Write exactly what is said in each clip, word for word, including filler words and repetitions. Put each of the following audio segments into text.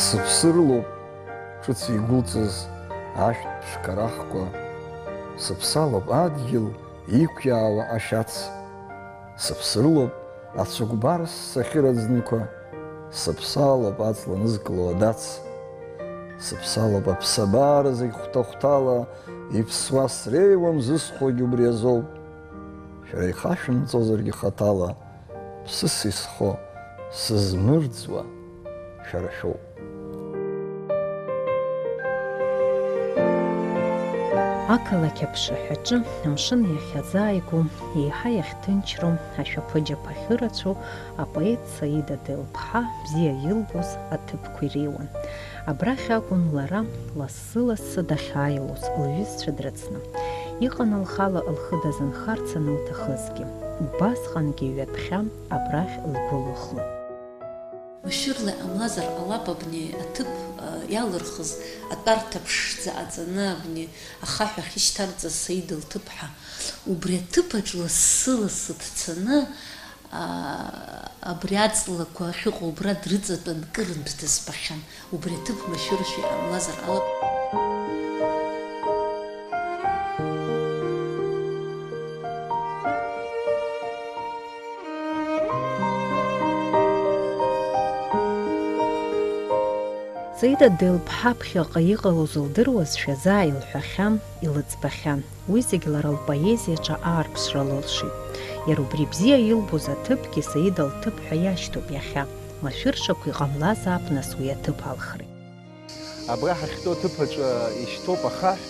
Сыԥсырлоуп ҿыц игәылҵыз ашәҭ ԥшқарахқәа, сыԥсалоуп адгьыл иқәиаауа ашьац, сыԥсырлоуп ацәыкәбар ссахьыраӡнқәа, сыԥсалоуп аҵла нызкыло адац, сыԥсалоуп аԥсабара зегь хәҭа-хәҭала иԥсуа среиуам зысхәогь убри азоуп. Шәара ихашәымҵозаргьы хаҭала, ԥсыс исхо, сызмырӡуа шәара шәоуп. Ақалақь аԥшаҳәаҿы амшын иахьазааигәоу, еиҳа иахьҭынчроу ашәаԥыџьаԥ ахьырацәоу апоет Саида Делԥҳа бзиа илбоз аҭыԥқәа иреиуан. Абрахь акәын лара лассы-лассы дахьааилоз лҩызцәа дрыцны. Иҟан лхала лхы дазынхарц анылҭахызгьы. Убасҟангьы ҩаԥхьа абрахь лгәы лыхон. Машәырла иҟамлазар ҟалап абни аҭыԥ, а, иалырхыз атәарҭа ԥшӡа ҟаҵаны абни ахаҳә ахьышьҭарҵаз Саида лҭыԥҳа. Убри аҭыԥаҿ лассы-лассы дцаны, аа, абри аҵлақәа ахьыҟоу убра дрыҵатәан кырынтә дызбахьан. Убри аҭыԥ машәыршәа иҟамлазар ҟалап. Саида Делԥҳа ԥхьаҟа иҟалоз лдыруазшәа заа илҳәахьан, илыӡбахьан. Уи зегь лара лпоезиаҿы аарԥшра лылшеит. Иара убри бзиа илбоз аҭыԥгьы Саида лҭыԥ ҳәа иашьҭоуп иахьа. Машәыршақә иҟамлазаап нас уи аҭыԥ алхра. Абра ҳахьтәоу аҭыԥ аҿы ишьҭоуп ахаҳә,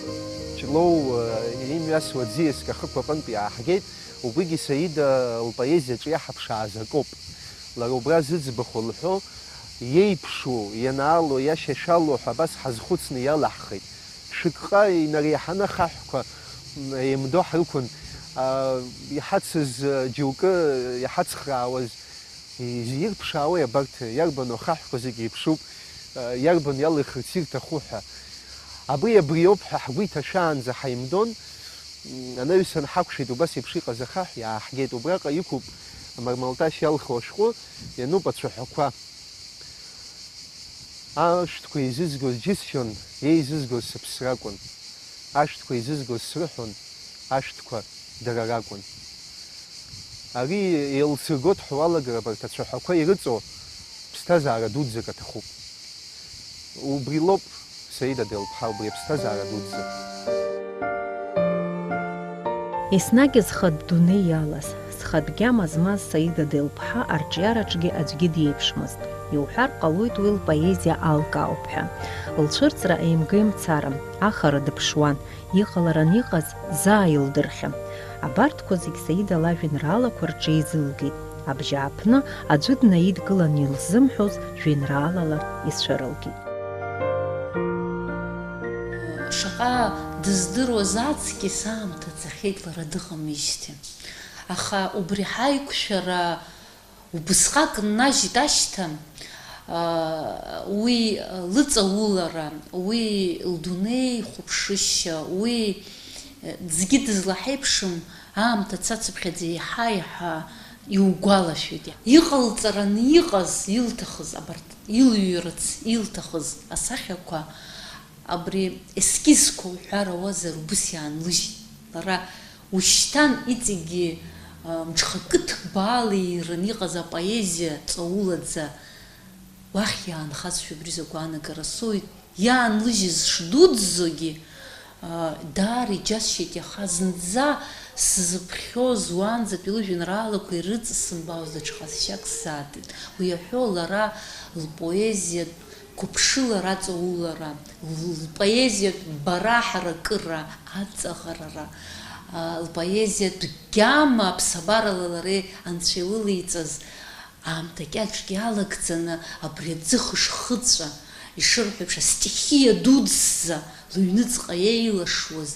Ҷлоу, э, имҩасуа аӡиаск ахықә аҟынтә иааҳгеит, убригьы Саида лпоезиаҿы иаҳаԥшааз акоуп. Лара убра зыӡбахә лҳәо, иеиԥшу, ианаало, иашьашәало ҳәа абас ҳазхәыцны иалаҳхит. Шәыкҟа инареиҳаны ахаҳәқәа, м, еимдо ҳрықәын. А, иҳацыз, э, џьоукы, э, иҳацхраауаз, из-, ирԥшаауеи абарҭ, иарбану ахаҳәқәа зегь еиԥшуп, э, иарбан иалихырц ирҭаху ҳәа. Абри абриоуп ҳәа ҳгәы иҭашәаанӡа ҳаимдон. М, анаҩсан ҳақәшәеит убас еиԥш иҟаз ахаҳә, иааҳгеит. Убраҟа иқәуп амармалташь иалху ашәҟәы, иануп ацәаҳәақәа. Ашәҭқәа еизызгоз џьысшьон, еизызгоз сыԥсракәын. Ашәҭқәа еизызгоз срыҳәон, ашәҭқәа дара ракәын. Ари еилсыргоит ҳәа уалагар, абарҭ ацәаҳәақәа ирыҵоу ԥсҭазаара дуӡӡак аҭахуп. Убри лоуп, Саида Делԥҳа, убри аԥсҭазаара дуӡӡа. Еснагь зхатә дунеи иалаз, зхатә гьама змаз Саида Делԥҳа арҿиараҿгьы аӡәгьы диеиԥшмызт. Иуҳәар ҟалоит, уи лпоезиа алкаауп ҳәа. Лцәырҵра еимга-еимцарам, ахара дыԥшуан, иҟаларан иҟаз заа илдырхьан. Абарҭқәа зегь Саида лажәеинраалақәа рҿы еизылгеит. Абжьааԥны аӡәы днаидгылан илзымҳәоз жәеинраалала ицәырылгеит. Шаҟа дыздыруаз аҵкьыс аамҭа цахьеит лара дыҟамижьҭеи. Аха убри ҳаиқәшәара убысҟак ннажьит ашьҭа, аа, уи лыҵаулара, уи лдунеи хәаԥшышьа, уи, э, ӡгьы дызлаҳаиԥшым аамҭа цацыԥхьаӡа еиҳа-еиҳа иугәалашәоит. Иҟалҵараны иҟаз, илҭахыз, абарҭ илҩрыц илҭахыз асахьақәа, абри ескизқәа уҳәар ауазар, убыс иаанлыжьит. Лара ушьҭан иҵегьы, а, мҽхакы ҭбаала иираны иҟаз апоезиа ҵаулаӡа уахь иаанхазшәа убри закәу аанагара соуит. Иаанлыжьыз шдуӡӡогьы, аа, даара иџьасшьеит иаха, зынӡа сзыԥхьоз уаанӡатәи лыжәеинраалақәа ирыҵсымбаауаз даҽа ҟазшьак сзаатит. Уи иаҳәо лара лпоезиатә гәыԥшылара аҵаулара, лпоезиатә бара ҳаракыра аҵаӷарара, аа, лпоезиатә гьама аԥсабарала лара анцәа илылеиҵаз, аамҭа кьаҿк иалагӡаны абри аӡы хышхыҵәа, ишырҳәо еиԥш, астихиа дуӡӡа лыҩныҵҟа еилашуаз,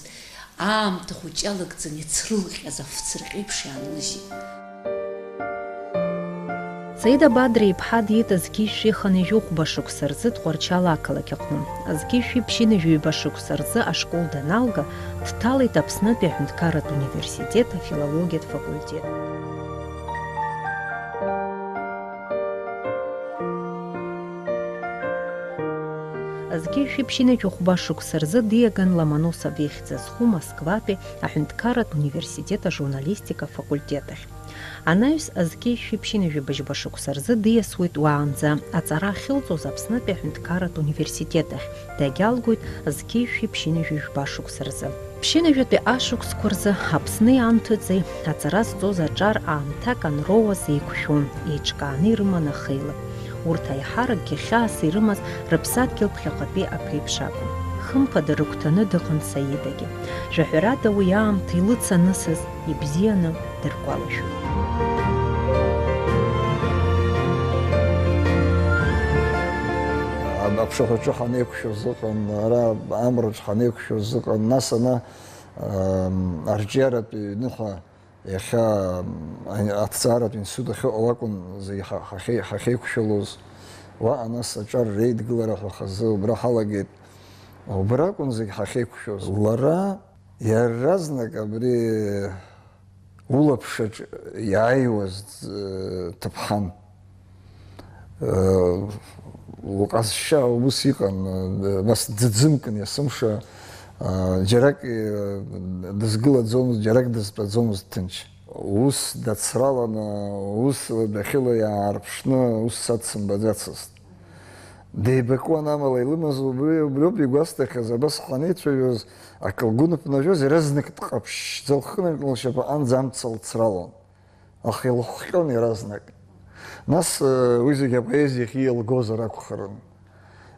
аамҭа хәыҷ иалагӡаны ицрылҟьаз афцырҟьеиԥш иаанлыжьит. Саида Бадра-иԥҳа диит зқьи жәшәи хынҩажәи хәба шықәса рзы Тҟәарчал ақалақь аҟны. Зқьи жәшәи ԥшьынҩажәи ҩба шықәса рзы ашкол даналга, дҭалеит Аԥснытәи аҳәынҭқарратә университет афилологиатә факультет. Зқьи жәшәи ԥшьынҩажәи хәба шықәса рзы диаган Ломоносов ихьӡ зху Москватәи аҳәынҭқарратә университет ажурналистика афакультет ахь. Анаҩс, зқьи жәшәи ԥшьынҩажәи быжьба шықәса рзы диасуеит уаанӡа аҵара ахьылҵуаз Аԥснытәи аҳәынҭқарратә университет ахь, дагьалгоит зқьи жәшәи ԥшьынҩажәи жәба шықәса рзы. Ԥшьынҩажәатәи ашықәсқәа рзы Аԥсни анҭыҵи аҵара зҵоз аҿар аамҭак анроуаз еиқәшәон, еиҿкааны ирыман ахеилак. Урҭ аиҳаракгьы хьаас ирымаз рыԥсадгьыл ԥхьаҟатәи аԥеиԥш акәын. Хымԥада рыгәҭаны дыҟан Саидагьы. Жәаҳәарада уи аамҭа илыцанысыз ибзианы дыргәалашәоит. Аԥшаҳәаҿы ҳанеиқәшәоз ыҟан, ара амраҿ ҳанеиқәшәоз ыҟан, нас ана, ам, арҿиаратә ҩныҳәа иахьа, ам, аҭҵааратә институт ахьыҟоу акәын зегьы ҳа-, ҳахьеи-, ҳахьеиқәшәалоз. Уаҟа нас аҿар реидгылара ҳәа хазы убра ҳалагеит. Убра акәын зегь ҳахьеиқәшәоз. Лара иаразнак абри улаԥшаҿ иааиуаз, э, ҭыԥҳан. Э, лҟазшьа ус иҟан, э, нас дӡыӡымкын есымша, э, џьарак, э, дызгылаӡомызт, џьарак дызтәаӡомызт ҭынч. Ус дацраланы, ус дәахьыла иаарԥшны, ус са дсымбаӡацызт. Деибакуан, амала илымаз убри, убриоуп игәасҭахьаз, абас ҳанеицәажәоз, акы лгәы ныԥнажәоз, иаразнак дҟаԥшьӡа лхы нанкылан лшьапаҟынӡа амца лцралон. Аха илыхҟьон иаразнак. Нас, э, уи зегьы апоезиахь ииалгозар акәхарын.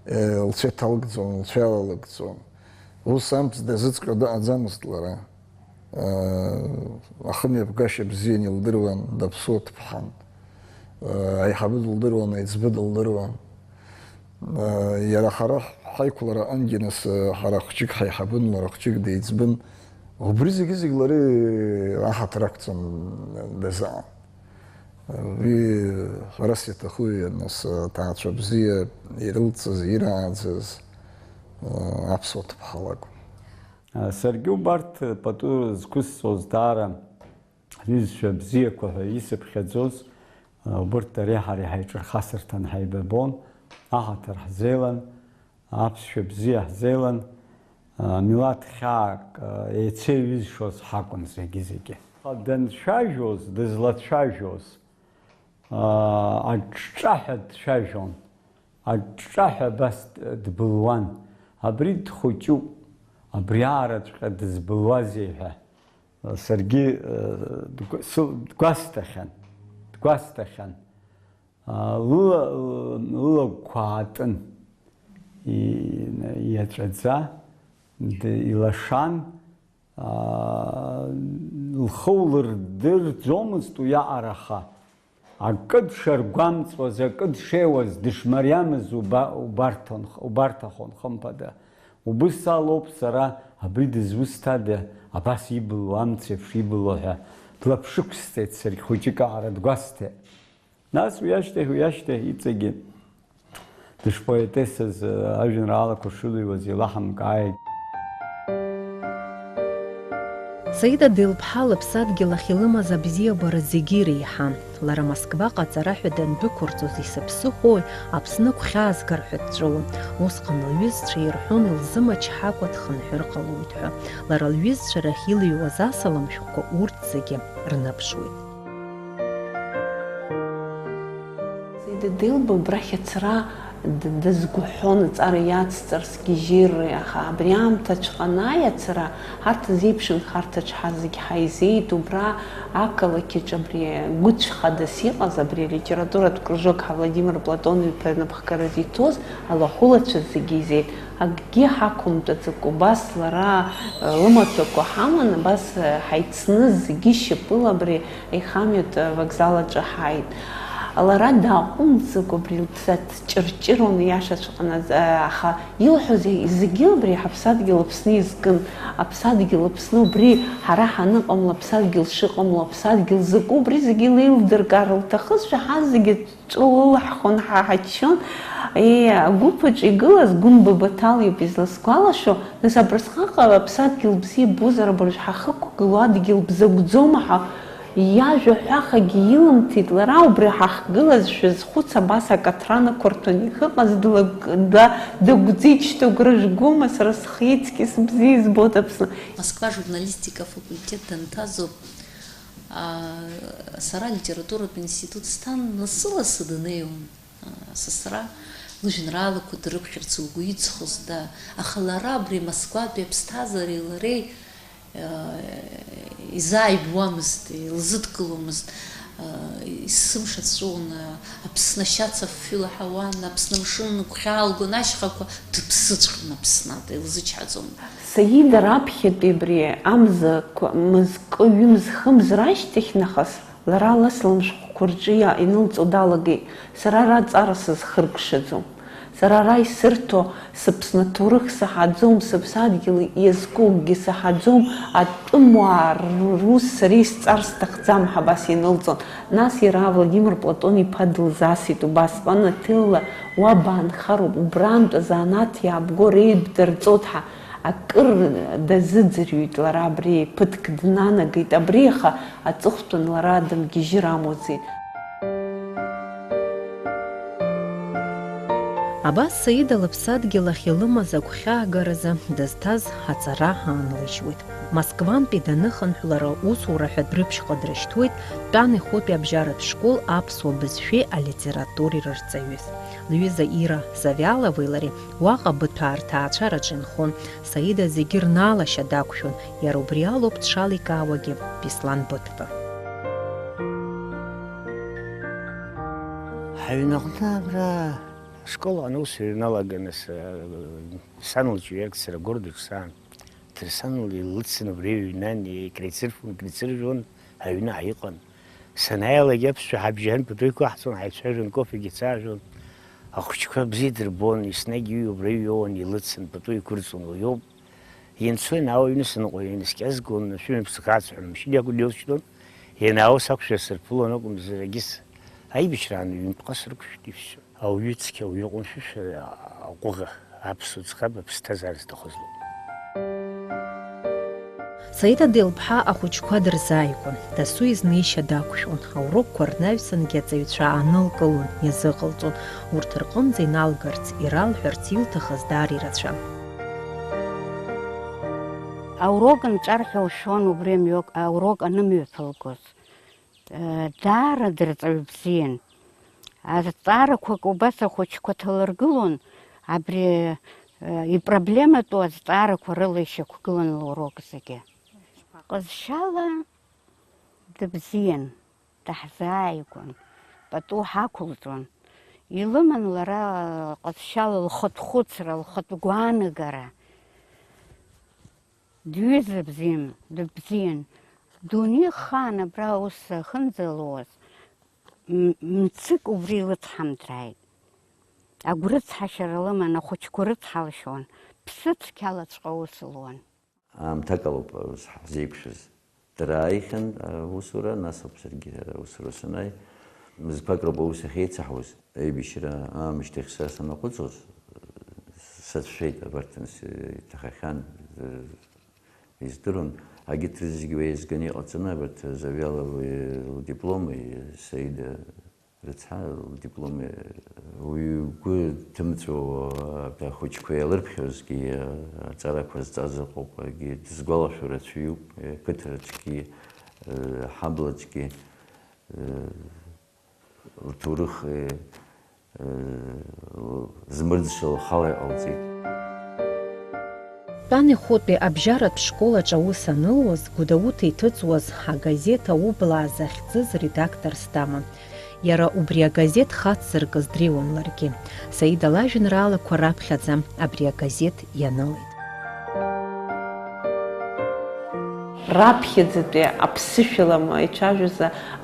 Э, лцәа иҭалгӡон, лцәа иалалыгӡон. Ус амц дазыҵҟьо дыҟаӡамызт лара. Ахымҩаԥгашьа бзиан илдыруан, даԥсуа ҭыԥҳан. Аиҳабы дылдыруан, аиҵбы дылдыруан. Иара ҳара ҳаиқәлара аҟынгьы нас, ҳара хәҷык ҳаиҳабын, лара хәҷык деиҵбын. Убри зегьы-зегь лара аҳаҭыр ақәҵан дазаан. Уи ҳәарас иаҭаху, нас аҭаацәа бзиа ирылҵыз, ирааӡаз аԥсуа ҭыԥҳа лакәын. Саргьы убарҭ пату зқәысҵоз даара ҩызцәа бзиақәа ҳәа исыԥхьаӡоз, убырҭ дареи ҳареи ҳаиҿырхасырҭан ҳаибабон, аҳаҭыр ҳзеилан, аԥсшәа бзиа ҳзеилан, милаҭ хьаак еицеиҩызшоз ҳакәын зегьы-зегьы. Данцәажәоз, дызлацәажәоз, аҿҿаҳәа дцәажәон. Аҿҿаҳәа абас дбылуан, абри дхәыҷуп, абриаараҵәҟьа дызбылуазеи ҳәа саргьы, э, дгәа-, сыл-, дгәасҭахьан, дгәасҭахьан. А, лыла-, лылагәқәа аатын, и-, иаҵәаӡа, д-, илашан, аа, лхы улырдырӡомызт уи аҟара аха. Акы дшаргәамҵуаз, акы дшеиуаз, дышмариамыз уба-, убарҭон, убарҭахон, хымԥада. Убыс алоуп сара абри дызусҭада, абас ибылуа, амцеиԥш ибылуа ҳәа длаԥшықәсҵеит саргь хәыҷык аҟара дгәасҭеит. Нас уи ашьҭахь, уи ашьҭахь иҵегьы дышпоетессаз, ажәеинраалақәа шылыҩуаз илаҳамкааит. Саида Делԥҳа лыԥсадгьыл ахь илымаз абзиабара зегьы иреиҳан. Лара Москваҟа аҵара ҳәа дандәықәырҵоз исыԥсыхәои, Аԥсны гәхьаазгар ҳәа дҵәыуон. Усҟан лҩызцәа ирҳәон илзымчҳакәа дхынҳәыр ҟалоит ҳәа. Лара лҩызцәа рахь илыҩуаз асалам шәҟәқәа урҭ зегьы рныԥшуеит. Саида Делба убрахь ацара д-, дазгәыҳәон, аҵара иацҵарсгьы жьирра, аха абри аамҭаҵәҟьа анааи ацара, ҳарҭ азеиԥш нхарҭаҿ ҳазегь ҳаизеит, убра ақалақьаҿ абри гәыцә хадас иҟаз, абри алитературатә кружок ҳа Владимир Платон-иԥа инапхгаразы иҭоз алахәылацәа зегьы изеит. Акгьы ҳақәымтәаӡакәа, убас лара, э, лымаҭәақәа ҳаман, абас, э, ҳаицны зегьы шьапыла абри аихамҩатә, э, вокзал аҿы ҳааит. Лара дааҟәымҵӡакәа абри лыԥсы ҭҷырҷыруан, ииашаҵәҟьаны, э, аха илҳәоз зегьы абри ҳаԥсадгьыл Аԥсны изкын, аԥсадгьыл Аԥсны убри ҳара ҳаныҟамла, аԥсадгьыл шыҟамло, аԥсадгьыл закәу, убри зегьы леилдыркаар лҭахызшәа, ҳа зегьы ҿылылҳхон, ҳа ҳаччон. Е, агәыԥ аҿы игылаз Гәынба Баҭал иоуп изласгәалашәо, нас абырсҟак аԥсадгьыл бзиа ббозар, абыржә ҳахықәгылоу адгьыл бзагәӡома ҳәа Иажәа ҳәахагьы илымҭеит, лара убри ҳахгылазшәа зхәыц абас акаҭран ықәырҭәаны ихыҟаз длаг-, да-, дагәӡит, шьҭа агәра жәгома, сара схы ицқьа сыбзиа избоит Аԥсны. Москва журналистика факультет данҭазоуп, аа, сара алитературатә институт сҭан, лассы-лассы днеиуан. Сасра лыжәеинраалақәа дрыԥхьарц лгәы иҵхоз, да, аха лара абри Москватәи аԥсҭазаареи лареи, э, изааигәамызт, илзыдкыломызт, э, есымша дҵәыуон, Аԥсны ашьац афҩы лаҳауан, Аԥсны амшын гәхьаалгон, ашьхақәа дыԥсыҵәҟьон Аԥсны, илзычҳаӡомызт. Саида раԥхьатәи абри амзақәа мызкы, ҩымз, хымз рашьҭахь нахыс, лара ласла амшхәқәа рҿы иа-, инылҵо далагеит, сара ара аҵара сызхыркәшаӡом. Сара ара исырҭо сыԥсны аҭоурых саҳаӡом, сыԥсадгьыл иазкугьы саҳаӡом, атәымуаа р-, рус сара исҵар сҭахӡам ҳәа абас инылҵон. Нас иара Владимир Платон-иԥа дылзасит убасҟан, Аҭелла, уаб аанхароуп, убрантә азанааҭ иаабго реибдырҵоит ҳәа. Акыр дазыӡырҩит лара абри, ԥыҭк днанагеит абри, аха аҵыхәтәан лара дымгьежьыр амуӡеит. Абас Саида лыԥсадгьыл ахь илымаз агәхьаагаразы дызҭаз аҵара аанлыжьуеит. Москвантәи даныхынҳә лара усура ҳәа рыԥшьҟа дрышьҭуеит Тәани Хәытәи абжьаратә школ аԥсуа бызшәеи алитературеи рырҵаҩыс. Лҩыза Ира Завиаловеи лареи уаҟа абыҭәаа рҭаацәараҿы инхон, Саида зегьы рнаалашьа дақәшәон, иара убри алоуп дшаликаауагьы Беслан Быҭәба. Ҳаҩнаҟны абра ашкол аҟны аус иҩналага, нас, сан лҿы иаркцара гордоҿ саан. Ҭырсанла илыцын убри аҩны, икреицырфон, икреицыржәуан, аҩны ҳаиҟан. Санааилак аԥсшәа ҳабжьаан пату иқәаҳҵон, ҳаицәажәон, кофегьы цаажәон. Ахәыҷқәа бзиа дырбон, еснагь ҩы убра иҩуан, илыцын, пату иқәырҵон, уи ауп. Ианцо ианаауа аҩны саныҟоу, инаскьазгон, шәымҩаԥсахааит сҳәон, амшын иакәын илшьҭон, ианаауа сақәшәар сырԥылон акәымзар, егьыс аибашьраан ҩынтәҟа срықәшәт, ишәшьы. Ауаҩы цқьа, ауаҩы ҟәымшәышәа аҟәыӷа, аԥсуа ӡӷаб аԥсҭазаара зҭахыз лоуп. Саида Делԥҳа ахәыҷқәа дырзааигәан, дасу изнеишьа дақәшәон, аурокқәа рнаҩсангьы аҵаҩцәа аанылкылон, иазыҟалҵон, урҭ рҟынӡа иналгарц, иралҳәарц илҭахыз даара ирацәан. Аурок нҵәар ҳәа лшәон убри амҩак, аурок анымҩаԥылгоз. Даара дырҵаҩ бзиан. Азҵаарақәак убас ахәыҷқәа ҭалыргылон, абри, э, ипроблематәу азҵаарақәа рыла ишьақәгылан лурок зегьы. Ҟазшьала дыбзиан, даҳзааигәан, пату ҳақәылҵон. Илыман лара ҟазшьала лхатә хәыцра, лхатә гәаанагара. Дҩыза бзиан, дыбзиан. Дунеихаан абра аус ахьынӡалуаз, м-, мцык убри илыцҳамдааит. Агәрыцҳашьара лыман, ахәыҷқәа рыцҳалшьуан, ԥсы цқьалаҵәҟьа аус луан. Аамҭак алоуп ус ҳзеиқәшәаз. Дара ааихьан, аусура, нас ауп саргьы аусура санааи. Мызқәак роуп аус ахьеицаҳуаз. Аибашьра аамышьҭахь сара санаҟәыҵуаз, сацәшәеит, абарҭ нас иҭахахьан, э, издыруан. Агьырҭ рызегьы уи еизганы иҟаҵаны, абарҭ Завиалови лдипломи, Саида рыцҳа лдипломи, уи угәы ҭымҵәо, абри ахәыҷқәа иалырԥхьозгьы, аҵарақәа зҵаз ыҟоуп, агьи дызгәалашәо рацәаҩуп, қыҭа рҿгьы, э, ҳаблаҿгьы, э, лҭоурых, э, э, змырӡша лхала иҟалҵеит. Тәани Хәытәи абжьаратә школ аҿы аус анылуаз, Гәдоуҭа иҭыҵуаз агазеҭ Аублаа захьӡыз редакторс даман. Иара убри агазеҭ хацзыркыз дреиуан ларгьы. Саида лажәеинраалақәа раԥхьаӡа абри агазеҭ ианылеит. Раԥхьаӡатәи аԥсышәала ицәажәоз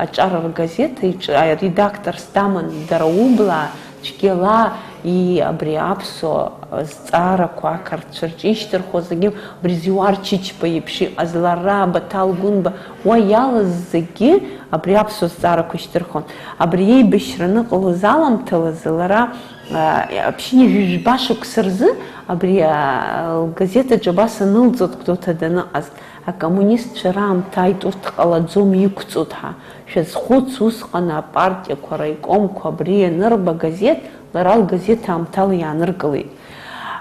аҿар ргазеҭ иҿы аредакторс даман дара аублаа, цәгьала, и-, абри аԥсуа зҵаарақәа ақырҭцәа рҿы ишьҭырхуаз зегьы, абри Зиуар Чычба иеиԥш иҟаз лара, Баҭал Гәынба, уа иалаз зегьы абри аԥсуа зҵаарақәа ишьҭырхуан. Абри еибашьра аныҟалоз аламҭалазы лара, а, ԥшьынҩажәи жәба шықәса рзы абри, а, лгазеҭ аҿы абас анылҵоит Гәдоуҭа даныҟаз. Акоммунистцәа раамҭа ааит, урҭ ҟалаӡом, иқәҵоит ҳәа. Шәазхәыц, усҟан апартиақәа, араикомқәа абри ианырба газеҭ, лара лгазеҭ аамҭала иааныркылеит.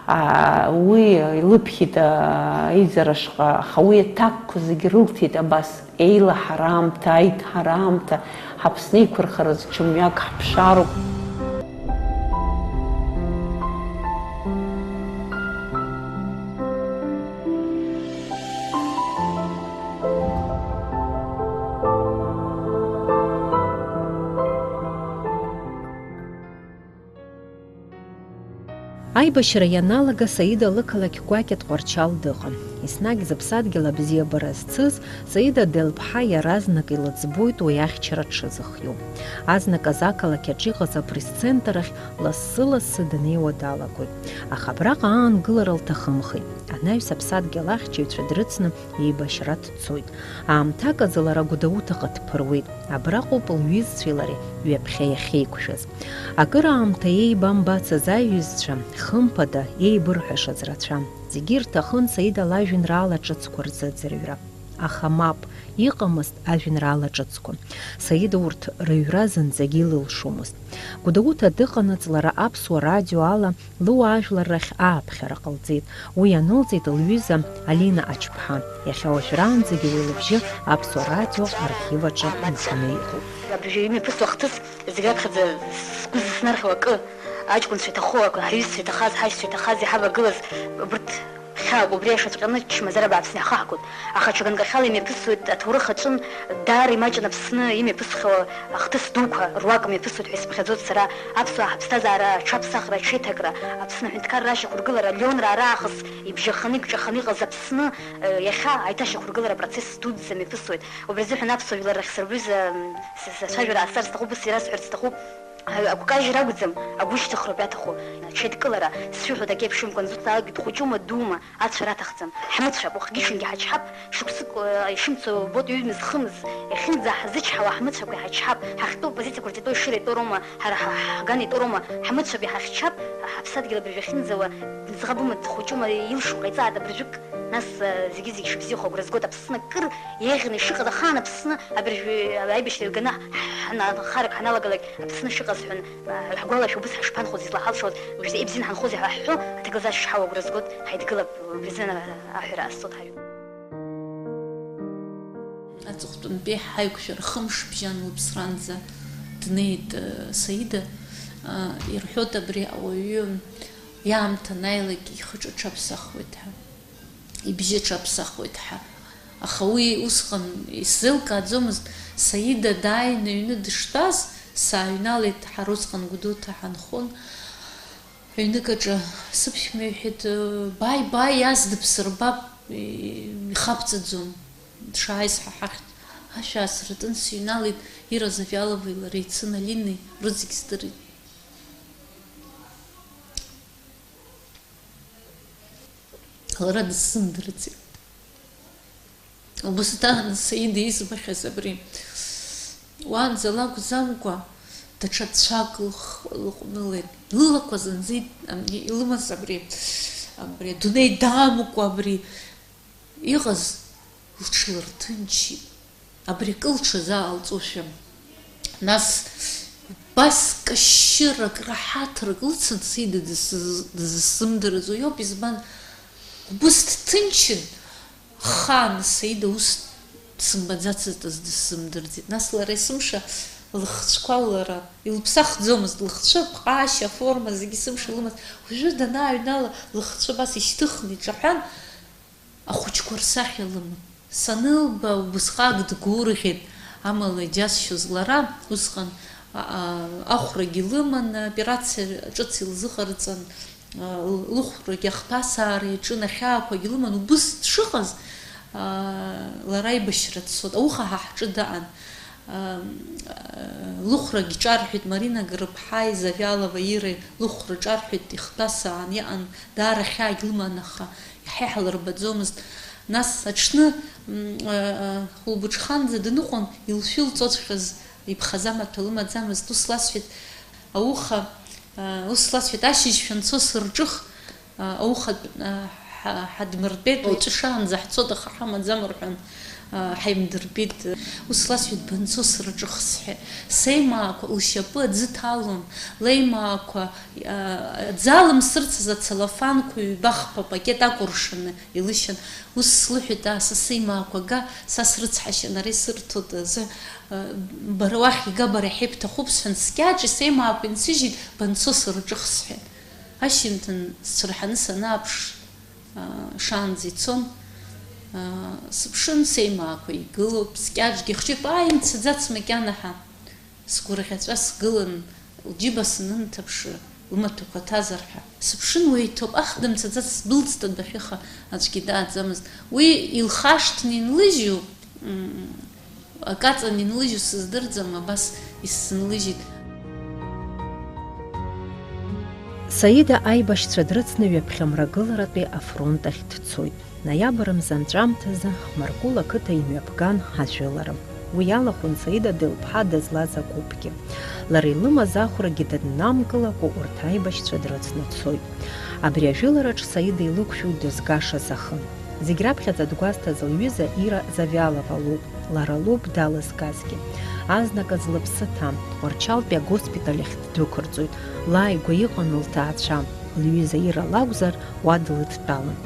Аа, уи илыԥхьеит, аа, аизара ашҟа, аха уи аҭакқәа зегьы рылҭеит абас, еилаҳара аамҭа, аиҭҳара аамҭа, Ҳаԥсны иқәырхаразы ҽа мҩак ҳԥшаароуп. Аибашьра ианалага, Саида лықалақь гәакьа Тҟәарчал дыҟан. Еснагь зыԥсадгьыл абзиабара зцыз Саида Делԥҳа иаразнак илыӡбоит уи ахьчара дшазыхиоу. Азныказы ақалақь аҿы иҟаз апресс-центр ахь лассы-лассы днеиуа далагоит. Аха абраҟа аангылара лҭахымхеит. Анаҩс аԥсадгьыл ахьчаҩцәа дрыцны еибашьра дцоит. Аамҭак азы лара Гәдоуҭаҟа дԥыруеит. Абраҟоуп лҩызцәеи лареи ҩаԥхьа иахьеиқәшәаз. Акыраамҭа еибамбацыз аиҩызцәа, хымԥада, еибырҳәашаз рацәан. Зегьы ирҭахын Саида лажәеинраала ҿыцқәа рзыӡырҩра. Аха мап, иҟамызт ажәеинраала ҿыцқәа. Саида урҭ рыҩра зынӡагьы илылшомызт. Гәдоуҭа дыҟанаҵ лара Аԥсуа радио ала лыуаажәлар рахь ааԥхьара ҟалҵеит. Уи ианылҵеит лҩыза Алина Ачԥҳа, иахьа уажәраанӡагьы уи лыбжьы Аԥсуа радио архив аҿы инханы иҟоуп. Абыржәы имҩаԥысуа ахҭыс зегь раԥхьаӡа сгәы зыснархьуа акы, аҷкәынцәа иҭаху, ҳҩызцәа иҭахаз, ҳаишьцәа иҭахаз иҳавагылаз, убырҭ хьаак убри ашаҵәҟьаны чмазара бааԥсны иаҳхаҳгоит. Аха ҽа ганкахьала имҩаԥысуеит аҭоурых аҿын, даара имаҷын Аԥсны имҩаԥысхьоу ахҭыс дуқәа руак мҩаԥысуеит ҳәа исыԥхьаӡоит сара. Аԥсуаа ҳаԥсҭазаара аҽаԥсахра, аҽеиҭакра, Аԥсны аҳәынҭқарра ашьақәыргылара, Леонраа раахыс ибжьаханы, икҿаханы иҟаз Аԥсны, э, иахьа аиҭашьақәыргылара апроцесс дуӡӡа мҩаԥысуеит. Убри азыҳәан аԥсуа жәлар рахь сырҩыза, м, с-, с-, сцәажәара аасцар сҭахуп, ус иразҳәарц сҭахуп. Агәышьҭыхроуп иаҭаху, агәышьҭыхроуп иаҭаху. Ҽеидкылара, сшәыҳәоит, акеиԥшымкәа, зусҭцаагьы дхәыҷума, дума, ацәара аҭахӡам. Ҳмыцәап, уахгьы-ҽынгьы ҳачҳап, шықәсык, э, ишымцо убоит, ҩымз, хымз, иахьынӡаҳзычҳауа ҳмыцәақәа иҳачҳап, ҳахьтәоу, позициақәа рҵатәоу, ишыра итәоу роума, ҳара ҳа-, ҳган итәоу роума, ҳмыцәап, иҳахьчап, ҳаԥсадгьыл абыржәы ахьынӡауа, ӡӷабума, дхәыҷума, илшо ҟаиҵааит абыржәык, нас, э, зегьы-зегь шыбзиахо агәра згоит, Аԥсны акыр еиӷьны ишыҟаз ахаан Аԥсны абыржәы аибашьра иаганы ҳанхарак ҳаналагалак, Аԥсны шыҟаз ҳәан, ҳгәалашәо убыс ҳашԥанхоз, излаҳалшоз, уажәзы ибзианы ҳанхозеи ҳәа ҳҳәо, аҭагылазаашьа шҳауа агәра згоит, ҳаидгылап, убри азы аҳәара ҟасҵоит ҳажәа. Аҵыхәтәантәи ҳаиқәшәара хымш бжьан лыԥсранӡа днеит, э, Саида. Э, ирҳәоит абри ауаҩы иаамҭа анааилак ихы-иҿы аҽаԥсахуеит ҳәа. Ибжьы аҽаԥсахуеит ҳәа. Аха уи усҟан исзеилкааӡомызт, Саида дааины аҩны дыштәаз, сааҩналеит, ҳара усҟан Гәдоуҭа ҳанхон. Аҩнык аҿы сыԥшәма иҳәеит, бааи, бааи, иааз дыбсырбап, ихабҵаӡом, дшааиз ҳа ҳахьтә. Ашә аасыртын, сыҩналеит, Ира Завьаловеи лареи ицын, Алинеи, рызегь здырит. Лара дысзымдырӡеит. Убысҭан Саида избахьаз абри уаанӡа лакәӡамкәа, даҽа цәак лых-, лыҟәнылеит. Лылақәа зынӡа ит-, ам, илымаз абри, абри адунеи даамукәа абри иҟаз лҽлырҭынчит. Абри акы лҽазаалҵошәа, нас убас кашьырак, раҳаҭрак лыцын, Саида дысз-, дызсзымдырӡо иоуп, избан, убыс дҭынчын, ахаан Саида ус дсымбаӡацызт азы дысзымдырӡеит. Нас лара есымша лыхцәқәа лара илыԥсахӡомызт, лыхцәы, аԥҟаашьа, аформа зегьы есымша лымаз. Уажәы данааҩнала, лыхцәы абас ишьҭыхны иҿаҳәан, ахәыҷқәа рсахьа лыман. Санылба, убысҟак дгәырӷьеит, амала иџьасшьоз лара, усҟан, а, а, ахәрагьы лыман, аоперациа ҿыц илзыҟарҵан, а, л-, лыхәрагьы ахҭәасаара иаҿын, ахьаақәагьы лыман, убыс дшыҟаз, а, лара аибашьра дцот, ауха ҳа ҳҿы даан. Лыхәрагь ҿарҳәеит, Марина Грыԥҳаи Завьалова Иреи лыхәра ҿарҳәеит, ихҭәасаан иҟан, даара хьаагь лыман, аха иаҳа иҳалырбаӡомызт. Нас аҽны, м, а, а, хәылбыҽханӡа даныҟам, илшәылҵоҵәҟьаз иԥхаз амаҭәа лымаӡамызт, ус ласҳәеит, ауха, а, ус ласҳәеит, ашьыжь шәанцо сырҿых, а, аухатә, а, Ҳа-, ҳадмыртәеит, уаҵәы шаанӡа ҳцоит, аха ҳамаӡам рҳәан, а, ҳаимдырбеит. Ус ласҳәеит, банцо сырҿых сҳәеит. Сеимаақәа лшьапы аӡы ҭалон, леимаақәа, а, аӡы алымсырцыз ацалафанқәа ҩба-хԥа пакет акәыршаны илышьан. Ус слыҳәеит, аа, са сеимаақәа га, са срыцҳашьан, ара исырҭоит азы, а, бара уахь ига, бара иҳәеибҭахуп сҳәан, скьаҿ сеимаақәа инсыжьит, банцо сырҿых сҳәеит. Ашьыжьымҭан сцәырҳаны санааԥш, аа, шаанӡа ицон, аа, сыԥшын, сеимаақәа игылоуп, скьаҿгьы хшыҩуп, ааи, имцаӡац макьана ҳәа. Сгәырӷьаҵәа сгылан, лџьыба санынҭаԥшы, лмаҭәақәа ҭазар ҳәа. Сыԥшын, уи иҭоуп, ах, дымцаӡац, сдәылҵт адәахьы, аха аӡәгьы дааӡамызт. Уи илхашҭны инлыжьу, м, Акаҵан инлыжьу сыздырӡом, абас исзынлыжьит. Саида аибашьцәа дрыцны ҩаԥхьа мрагыларатәи афронт ахь дцоит. Ноиабр мза анҵәамҭазы Хмаркәыл ақыҭа имҩаԥган ажәылара. Уи иалахәын Саида Делԥҳа дызлаз агәыԥгьы. Лара илымаз ахәрагьы дыднамкылакәа урҭ аибашьцәа дрыцны дцоит. Абри ажәылараҿ Саида илықәшәоу дызгашаз ахын. Зегь раԥхьаӡа дгәазҭаз лҩыза Ира Завиалова лоуп. Лара лоуп далызгазгьы. Азныказ лыԥсы ҭам, Тҟәарчалтәи агоспиталь ахь ддәықәырҵоит. Лааигәа иҟан лҭаацәа. Лҩыза Ира лакәзар, уа длыдтәалан.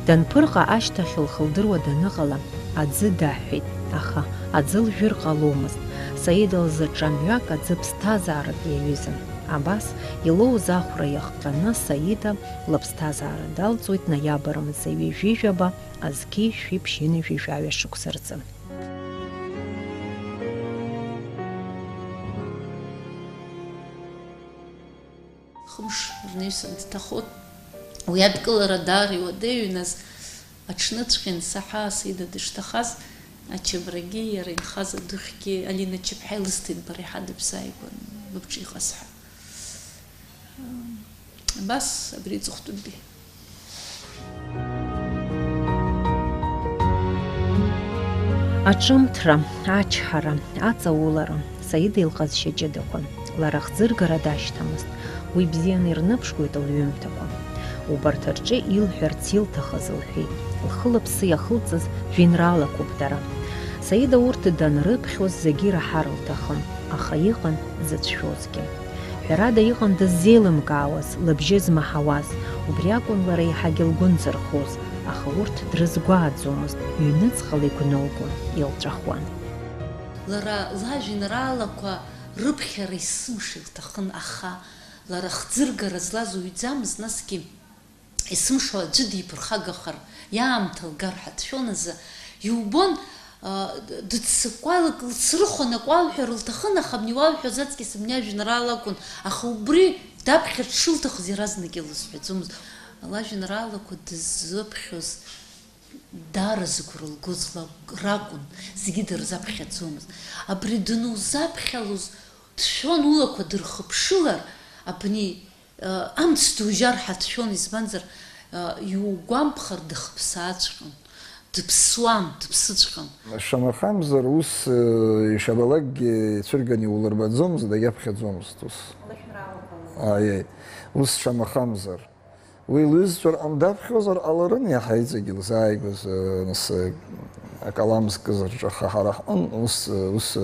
Данԥырҟа ашьҭахь лхы лдыруа даныҟала, аӡы даҳәеит, аха аӡы лжәыр ҟаломызт. Саида лзы ҿамҩак аӡы ԥсҭазааратә иаҩызан. Абас, илоуз ахәра иахҟьаны, Саида лыԥсҭазаара далҵуеит ноиабр мза ҩажәи жәаба азқьи шәи ԥшьынҩажәи жәаҩа шықәса рзы. Хымш рнаҩсан дҭахоит. Уи адкылара даара иуадаҩын, нас аҽныҵәҟьа ансаҳа, Саида дышҭахаз, ачабрагьы, иара инхаз адухьгьы, Алина Чаԥҳа илысҭеит, бара иҳадыԥсааигәан, быбҿа иҟаз ҳәа. Абас абри аҵыхәтәантәи. Аҿымҭра, ачҳара, аҵаулара, Саида илҟазшьа ҷыдақәан. Лара хӡыргара дашьҭамызт. Уи бзианы ирныԥшуеит лҩымҭақәа. Убарҭ рҿы илҳәарц илҭахыз лҳәеит. Лхы-лыԥсы иахылҵыз жәеинраалақәоуп дара. Саида урҭ данрыԥхьоз зегьы ираҳар лҭахын, аха иҟан дзыцәшәозгьы. Ҳәарада, иҟан дыззеилымкаауаз, лыбжьы змаҳауаз, убри акәын лара еиҳагьы лгәы нзырхоз, аха урҭ дрызгәааӡомызт, ҩныҵҟала игәнылгон, илҵәахуан. Лара лажәеинраалақәа рыԥхьара есымша илҭахын, аха лара хӡыргара злаз уаҩӡамызт, насгьы есымша аӡәы диԥырхагахар, иаамҭа лгар ҳәа дшәон азы. Иубон, а, дыццакуа лк-, лцрыхон акәалҳәа рылҭахын, аха абни уалҳәоз аҵкьыс абни ажәеинраала акәын, аха убри даԥхьар дшылҭахыз иаразнак илызҳәаӡомызт. Лажәеинраалақәа дыззыԥхьоз даара зыгәра лгоз ла-, ракәын, зегьы дырзаԥхьаӡомызт. Абри данузаԥхьалоз дшәон, улақәа дырхыԥшылар, абни Амц дужьар ҳәа дшәон, избанзар, иугәамԥхар, дыхԥсааҵәҟьон, дыԥсуан, дыԥсыҵәҟьон. Шамахамзар, ус, ишабалакгьы ицәырганы иулырбаӡомызт, дагьаԥхьаӡомызт ус. Аиеи, ус шамахамзар. Уи лҩызцәа рҟны даԥхьозар ҟаларын, иаҳа иҵегьы лзааигәаз, нас, акалам зкыз рҿы, аха ҳара ҳҟын ус, ус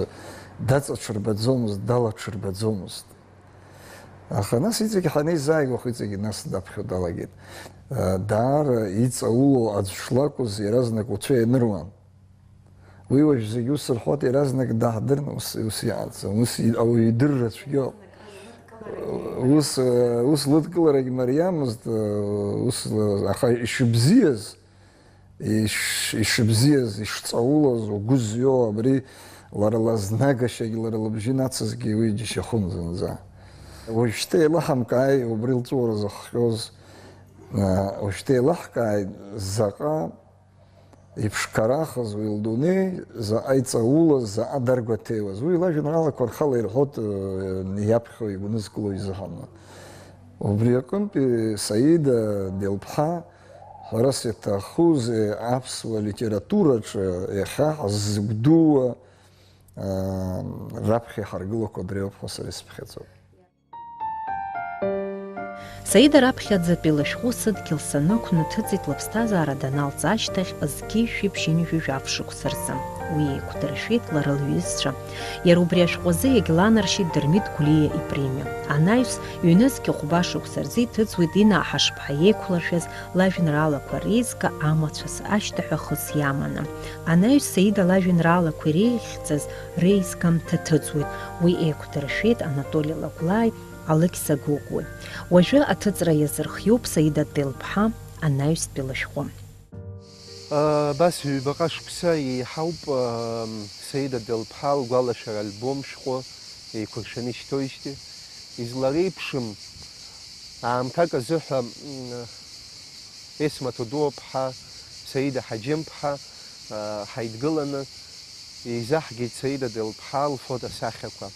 даҵаҽырбаӡомызт, далаҽырбаӡомызт. Аха нас иҵегь ҳанеизааигәах, иҵегь нас даԥхьо далагеит. Даара иҵаулоу аӡә шлакәыз иаразнак уцәа ианыруан. Уи уажә зегь ус рҳәоит, иаразнак даҳдырны ус, ус иҟаӡам, ус и-, ауаҩы идырра цәгьоуп. Ус, ус лыдкыларагь мариамызт, ус, аха ишыбзиаз, Иш-, ишыбзиаз, ишҵаулаз, угәы зҩо абри лара лызнагашьагь, лара лыбжьы нацызгьы уи џьашьахәын зынӡа. Уажәшьҭа еилаҳамкааи убри лҵәуара зыхҟьоз, а, уажәшьҭа еилаҳкааит, заҟа иԥшқарахыз уи лдунеи, заҟа иҵаулаз, заҟа даргәаҭеиуаз. Уи лажәеинраалақәа рхала ирҳәоит, э, иаԥхьо, игәнызкыло изыҳәан. Убри аҟынтәи Саида Делԥҳа Ҳәарас иаҭахузеи, аԥсуа литератураҿы иахьа ҳзыгәдууа, аа, раԥхьа иҳаргылақәо дреиуоуп ҳәа сара исыԥхьаӡоит. Саида раԥхьаӡатәи лышәҟәы Сыдгьыл санықәны ҭыҵит лыԥсҭазаара даналҵ ашьҭахь зқьи жәшәи ԥшьынҩажәи жәаф шықәса рзы. Уи еиқәдыршәеит лара лҩызцәа. Иара убри ашәҟәы азы иагьланаршьеит Дырмит Гәлиа ипремиа. Анаҩс, ҩнызқь хәба шықәса рзы иҭыҵуеит Инаа Ҳашԥҳа иеиқәлыршәаз лажәеинраалақәа реизга Амацәыс ашьҭа ҳәа хыс иаманы. Анаҩс Саида лажәеинраалақәа иреиӷьхьӡаз реизга амҭа ҭыҵуеит. Уи еиқәдыршәеит Анатоли Лагәлааи Алықьса Гәыгәуеи. Уажәы аҭыҵра иазырхиоуп Саида Делԥҳа анаҩстәи лышәҟәы. Абас ҩбаҟа шықәса еиҳауп, ам, Саида Делԥҳа лгәалашәара альбом шәҟәы еиқәыршәаны ишьҭоижьҭеи. Излареиԥшым аамҭак азыҳәа, м, Есма Ҭодуаԥҳа, Саида Ҳаџьымԥҳа, а, ҳаидгыланы еизаҳгеит Саида Делԥҳа лфотосахьақәа.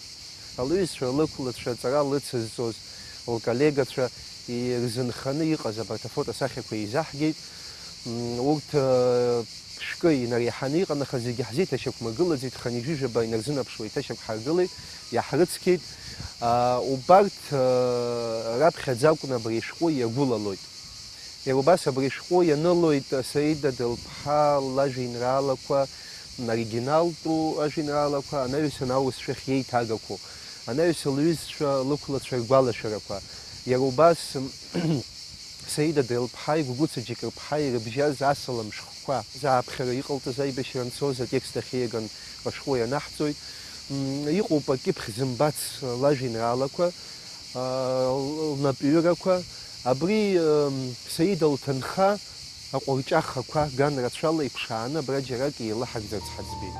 Лҩызцәа, лықәлацәа, аҵара лыцызҵоз лколлегацәа ирзынханы иҟаз абарҭ афотосахьақәа еизаҳгеит. М, урҭ, э, шәкы инареиҳаны иҟан, аха зегьы ҳзеиҭашьақәмагылаӡеит, хынҩажәижәаба инарзынаԥшуа еиҭашьақәҳаргылеит, иаҳрыцқьеит. А, убарҭ, э, раԥхьаӡа акәны абри ашәҟәы иагәылалоит. Иара убас абри ашәҟәы ианылоит Саида Делԥҳа лажәеинраалақәа, оригиналтәу ажәеинраалақәа, анаҩсан аурысшәахь иеиҭагақәоу, анаҩсан лҩызцәа, лықәлацәа ргәалашәарақәа. Иара убас Саида Делԥҳаи Гәыгәыца Џьыкырԥҳаи ирыбжьаз асалам шәҟәқәа, зааԥхьара иҟалҵаз аибашьра анцоз атекст ахьиаган ашәҟәы ианаҳҵоит. М, иҟоуп акьыԥхь зымбац лажәеинраалақәа, а, лнапҩырақәа. Абри, м, Саида лҭынха аҟәырҷахақәа ган рацәала иԥшааны абра џьарак еилаҳагӡарц ҳаӡбеит.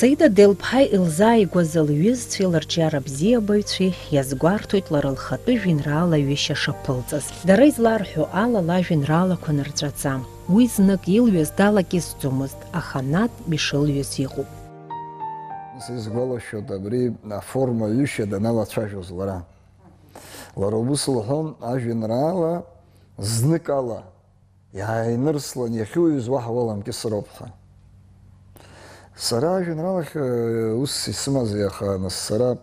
Саида Делԥҳа илзааигәаз лҩызцәеи лырҿиара бзиабаҩцәеи иазгәарҭоит лара лхатәы жәеинраала ҩышьа шаԥылҵаз. Дара изларҳәо ала, лажәеинраалақәа нырҵәаӡам. Уи знык илҩыз далакьысӡомызт, аха Над ишылҩыз иҟоуп. Сизгәалашәоит абри аформа ҩышьа даналацәажәоз лара. Лара убыс лҳәон, ажәеинраала зныкала иааинырслан иахьуҩыз уаҳа уаламкьысроуп ҳәа. Сара ажәеинраалахь, э, ус исымази, аха нас сара,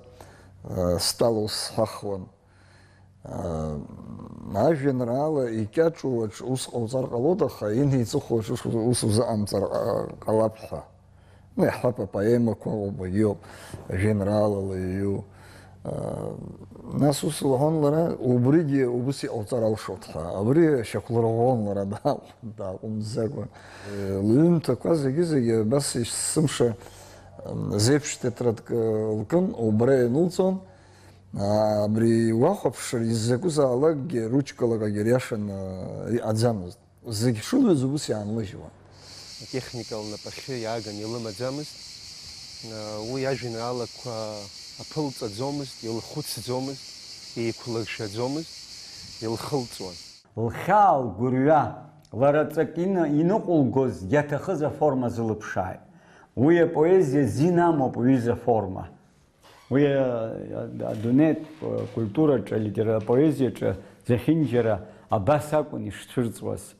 э, стәала ус сҳәахуан. Э, ажәеинраала икьаҿу аҿ ус ҟауҵар ҟалоит, аха инеиҵыху аҿ ус, ус узыҟамҵар, э, ҟалап ҳәа. Ну, иаҳҳәап, апоемақәа убагьы ыҟоуп, ажәеинраалала иҩу. Нас ус лҳәон лара, убригьы убыс иҟауҵар алшоит ҳәа. Абри шьақәлырӷәӷәон лара, дааҟә-, дааҟәымҵӡакәа. Лҩымҭақәа зегьы-зегьы абас есымша, м, зеиԥш тетрадк, э, лкын, убра ианылҵон. А, абри уахәаԥшыр, изакәызаалакгьы ручкалак агьы риашаны, э, иҟаӡамызт. Зегь шылҩыз убыс иаанлыжьуан. Атехника лнапахьы иааган илымаӡамызт. Уи ажәеинраалақәа аԥылҵаӡомызт, илхәыцӡомызт, еиқәлыршәаӡомызт, илхылҵуан. Лхьаа, лгәырҩа, лара ҵак ины-, иныҟәылгоз иаҭахыз аформа зылыԥшааит. Уи апоезиа зин амоуп уҩыза форма. Уи, а, а, адунеитә, а, культураҿы, алитера-, апоезиаҿы зехьынџьара абас акәын ишцәырҵуаз.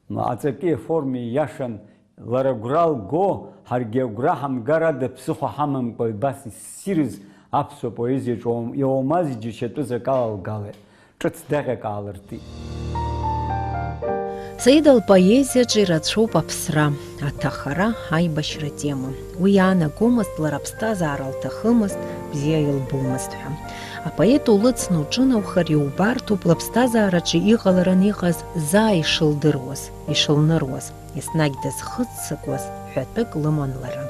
М, аҵаки аформеи иашан, лара агәра лго, ҳаргьы агәра ҳамгар ада ԥсыхәа ҳамамкәа, абас иссирыз аԥсуа поезиаҿы иоумаз иџьашьатәыз акала лгалеит. Ҿыц даҟьак аалыртит. Саида лпоезиаҿы ирацәоуп аԥсра, аҭахара, аибашьра атема. Уи иаанагомызт лара аԥсҭазаара лҭахымызт, бзиа илбомызт ҳәа. Апоет улыцны уҿынаухар иубарҭоуп лыԥсҭазаараҿы иҟаларан иҟаз заа ишылдыруаз, ишылныруаз, еснагь дызхыццакуаз ҳәатәык лыман лара.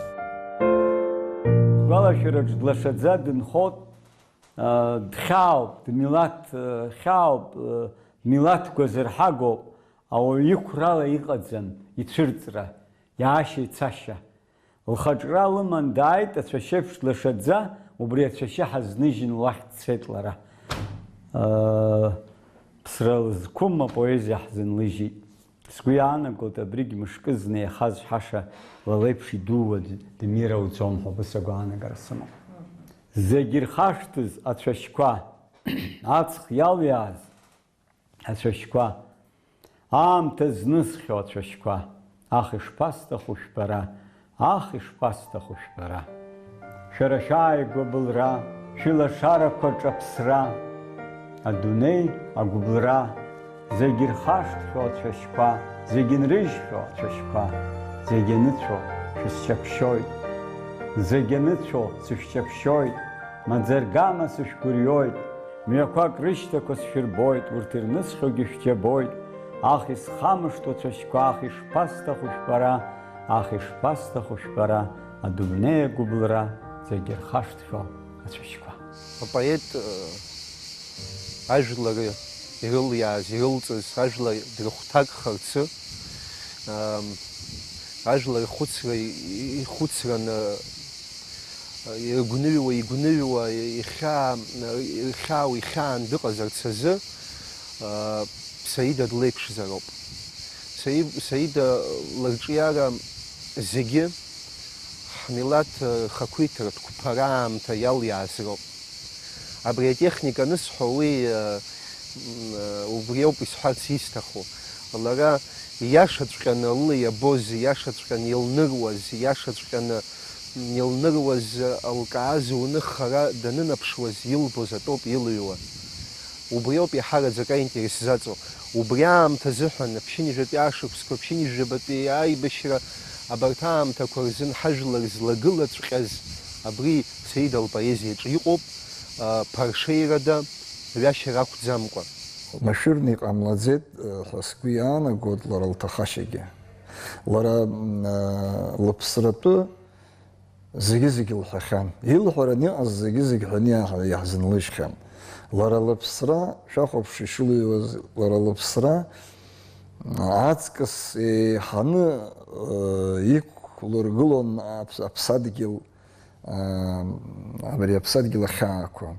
Сгәалашәараҿ длашаӡа дынхот. Дхьаауп, дмилаҭ хьаауп, милаҭ гәазырҳагоуп, ауаҩы иқәрала иҟаӡам ицәырҵра, иаашьа-ицашьа. Лхаҿра лыман дааит, ацәашьеиԥш длашаӡа, убри ацәашьы ҳазныжьын лахь дцеит лара. Ԥсра лызқәым апоезиа ҳзынлыжьит. Сгәы иаанагоит, абригь мышкы знеихаз шәаша ла леиԥш идууа дмир ауӡом ҳәа убыс агәаанагара сымоуп. Зегь ирхашҭыз ацәашьқәа, аҵх иалиааз ацәашьқәа, аамҭа знысхьоу ацәашьқәа, ах, ишԥасҭаху шәбара, ах, ишԥасҭаху шәбара! Шәара шәааигәа былра, шәылашарақәа ҿаԥсра, Адунеи, агәыбылра, зегь ирхашҭхьоу ацәашьқәа, зегь нрыжьхьоу ацәашьқәа, зегь аныцәо шәысчаԥшьоит. Зегь аныцәо сышәчаԥшьоит, маӡа-аргама сышәгәырҩоит, мҩақәак рышьҭақәа сшәырбоит, урҭ ирнысхьоугьы шәџьабоит, аҳ исхамышҭуа ацәашьқәа, аҳ ишԥасҭаху шәбара, аҳ ишԥасҭаху шәбара, адунеи агәыбылра, зегь ирхашҭхьоу ацәашьқәа. Апоет, э, ажәлар ирылиааз, ирылҵыз ажәлар дрыхәҭакхарцы, ам, ажәлар ихәыцра, ихәыцраны, э, иргәныҩуа, игәныҩуа, ихьаа-, ихьаау, ихьаан дыҟазарц азы, э, Саида длеиԥшзароуп. Саи-, Саида лырҿиара зегьы ҳмилаҭ рхақәиҭратә қәԥара аамҭа иалиааз роуп. Абри атехника анысҳәо, уи, э, м, э, убри ауп исҳәарц исҭаху. Лара ииашаҵәҟьаны лыла иабоз, ииашаҵәҟьаны илныруаз, ииашаҵәҟьаны илныруаз, лкааз уны хара данынаԥшуаз илбоз атәоуп илыҩуа. Убри ауп иаҳараӡак аинтерес заҵоу. Убри аамҭазыҳәан, ԥшьынҩажәатәи ашықәсқәа, ԥшьынҩажәабатәи аибашьра, абарҭ аамҭақәа рзын ҳажәлар злагылаҵәҟьаз абри Саида лпоезиаҿы иҟоуп, а, ԥаршеирада ҩашьара ақәӡамкәа. Машәырны иҟамлаӡеит, ҳәа сгәы иаанагоит лара лҭахашьагьы. Лара, м, а, лыԥсратәы зегьы-зегь лҳәахьан. Илҳәаран иҟаз зегьы-зегь ҳәаны иаҳ-, иаҳзынлыжьхьан. Лара лыԥсра, шәахәаԥш ишылыҩуаз, лара лыԥсра, аҵкыс еиҳаны, э, иқәлыргылон аԥс-, аԥсадгьыл, э, абри аԥсадгьыл ахьаақәа,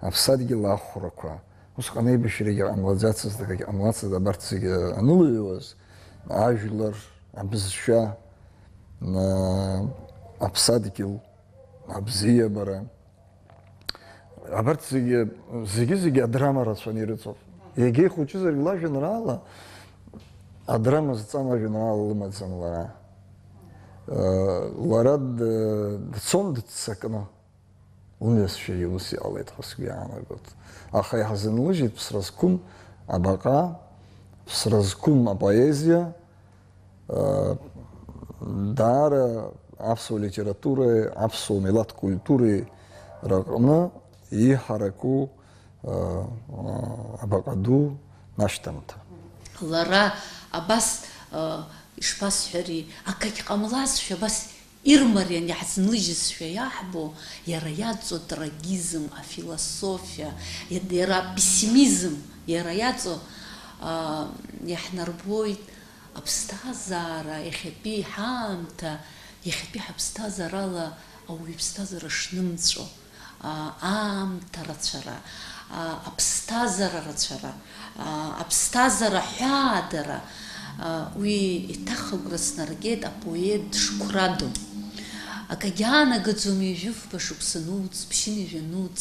аԥсадгьыл ахәрақәа. Усҟан аибашьрагьы ҟамлаӡацызт, акгьы ҟамлацызт, абарҭ зегьы анылыҩуаз, ажәлар, абызшәа, аа, аԥсадгьыл, абзиабара. Абарҭ зегьы, зегьы-зегьы адрама рацәаны ирыҵоуп. Иагьа ихәыҷызаргь лажәеинраала адрама зҵам ажәеинраала лымаӡам лара. Лара д-, дцон дыццакны. Лымҩасшьагьы ус иҟалеит ҳәа сгәы иаанагоит. Аха иаҳзынлыжьит ԥсра зқәым абаҟа, ԥсра зқәым апоезиа, э, даара аԥсуа литературеи аԥсуа милаҭ культуреи рыҟны иҳараку, э, абаҟа ду нашьҭамҭа. Лара абас, э, ишԥасҳәари, акагь ҟамлазшәа абас ирмариан иаҳзынлыжьызшәа иаҳбо, иара иаҵоу атрагизм, афилософиа, иа-, иара апессимизм, иара иаҵоу, аа, иаҳнарбоит аԥсҭазаара, иахьатәи ҳаамҭа, иахьатәи ҳаԥсҭазаарала ауаҩы иԥсҭазаара шнымҵәо. А, аамҭа рацәара, а, аԥсҭазаара рацәара, а, аԥсҭазаара ҳәаадара, а, уи еиҭах агәра снаргеит апоет дшықәрадоу. Акагьы аанагаӡом ҩажәифба шықәса нуц, ԥшьынҩажәа нуц,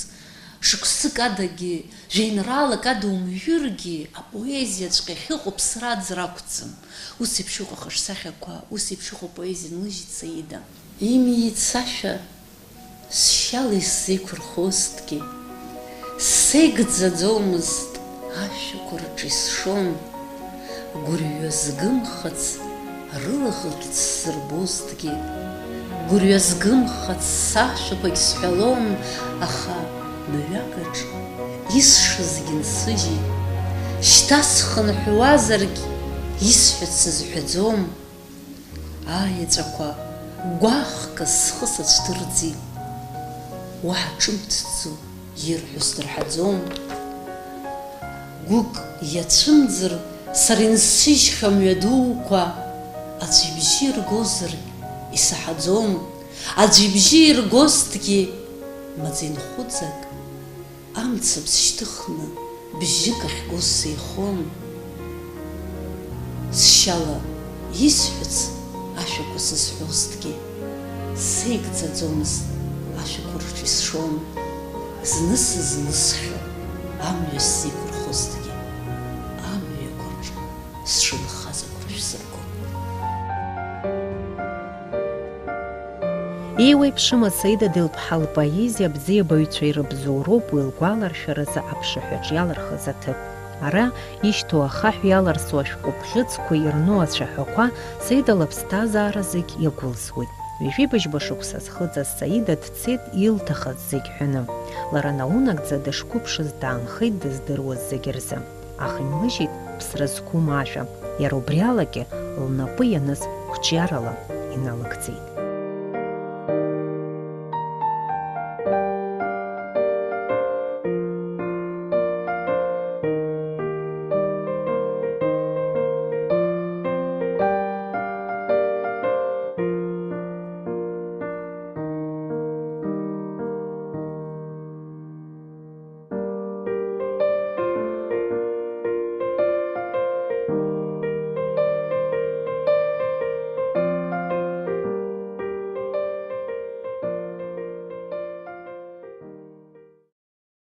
шықәсык адагьы, жәеинраалак ада умжәыргьы, апоезиаҵәҟьа ахьыҟоу ԥсра аӡра ақәӡам. Ус еиԥш иҟоу ахаҿсахьақәа, ус еиԥш иҟоу апоезиа нлыжьит Саида. Имиц ашәа Сшьала исзеиқәырхозҭгьы, сеигӡаӡомызт, ашәақәа рҿы исшон, гәырҩа згымхац рылаӷырӡ сзырбозҭгьы, гәырҩа згымхац сашәақәагь сҳәалон, аха мҩакаҿ исшазгьы нсыжьит, шьҭа схынҳәуазаргь, исҳәац сызҳәаӡом. Аеҵәақәа гәаӷкыз схы сацәдырӡит, уаҳа ҿымҭӡо ирҳәо сдырҳаӡом. Гәык иацәымӡыр, сара инсыжьхьоу мҩа дуқәа аӡә ибжьы иргозаргь исаҳаӡом, аӡә ибжьы иргозҭгьы маӡа инхәыҵак, амцабз шьҭыхны бжьык ахьгоз сеихон. Сшьала исҳәац ашәақәа сызҳәозҭгьы, сеигӡаӡомызт, ашәақәа рҿы исшон. Зны сызнысхьоу амҩа сзеиқәырхозҭгьы, амҩақәа рҿы сшынхаз агәра шәсыргон. Еиуеиԥшым асаидадеи лԥҳа лпоезиа абзиабаҩцәа ирыбзоуроуп уи лгәаларшәаразы аԥшаҳәаҿ иалырхыз аҭыԥ. Ара ишьҭоу ахаҳә иаларсу ашәҟәы бӷьыцқәа ирну ацәаҳәақәа Саида лыԥсҭазаара зегь иагәылсуеит. Ҩажәи быжьба шықәса зхыҵыз Саида дцеит илҭахыз зегь ҳәаны. Лара наунагӡа дышқәыԥшыз даанхеит дыздыруаз зегь рзы. Аха имлыжьит ԥсра зқәым ажәа. Иара убри алагьы лнапы ианыз қәҿиарала иналыгӡеит.